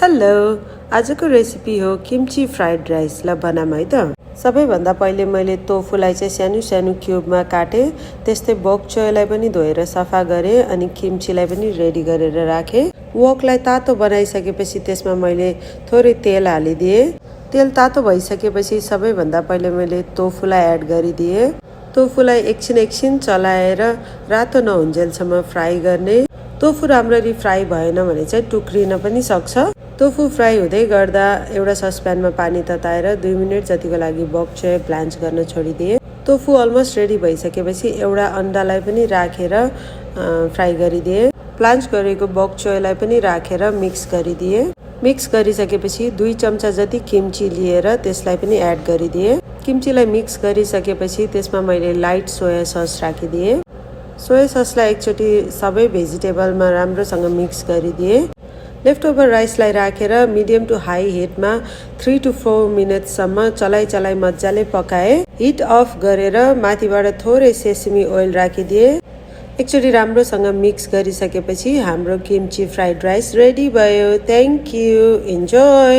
Hello आजको recipe हो किम्ची fried rice ल बनाम है त। सबैभन्दा पहिले मैले टोफुलाई चाहिँ सानो सानो क्युबमा काटेँ। त्यस्तै बक चोयलाई पनि धोएर सफा गरेँ अनि किम्चीलाई पनि रेडी गरेर राखेँ। वकलाई तातो बनाइसकेपछि त्यसमा मैले थोरै तेल हालिदिएँ। तेल तातो भइसकेपछि सबैभन्दा पहिले मैले टोफुलाई एड गरिदिएँ। टोफुलाई एकछिन चलाएर रातो नहुन्जेलसम्म फ्राई गर्ने। टोफु राम्ररी फ्राई भएन भने चाहिँ टुक्रिन पनि सक्छ। टोफु फ्राई हुँदै गर्दा एउटा ससप्यानमा पानी तताएर 2 मिनेट जतिको लागि बक चोय ब्लान्च गर्न छोडिदिए। टोफु अलमोस्ट रेडी भइसकेपछि एउटा अन्डालाई पनि राखेर फ्राई गरिदिए। ब्लान्च गरेको बक चोयलाई पनि राखेर मिक्स गरिदिए। मिक्स गरिसकेपछि 2 चम्चा जति किम्ची लिएर त्यसलाई पनि एड गरिदिए। किम्चीलाई मिक्स गरिसकेपछि त्यसमा मैले लाइट सोया सस राखिदिए। सोया ससलाई एकचोटि सबै भेजिटेबलमा राम्रोसँग मिक्स गरिदिए। लेफ्ट ओभर राइसलाई राखेर मिडियम टु हाई हिटमा 3 to 4 मिनटसम्म चलाइ मजाले पकाए। हिट अफ गरेर माथिबाट थोरै सेसमी ओइल राखिदिए। एकचोटि राम्रोसँग मिक्स गरिसकेपछि हाम्रो किम्ची फ्राइड राइस रेडी भयो। Thank you, enjoy.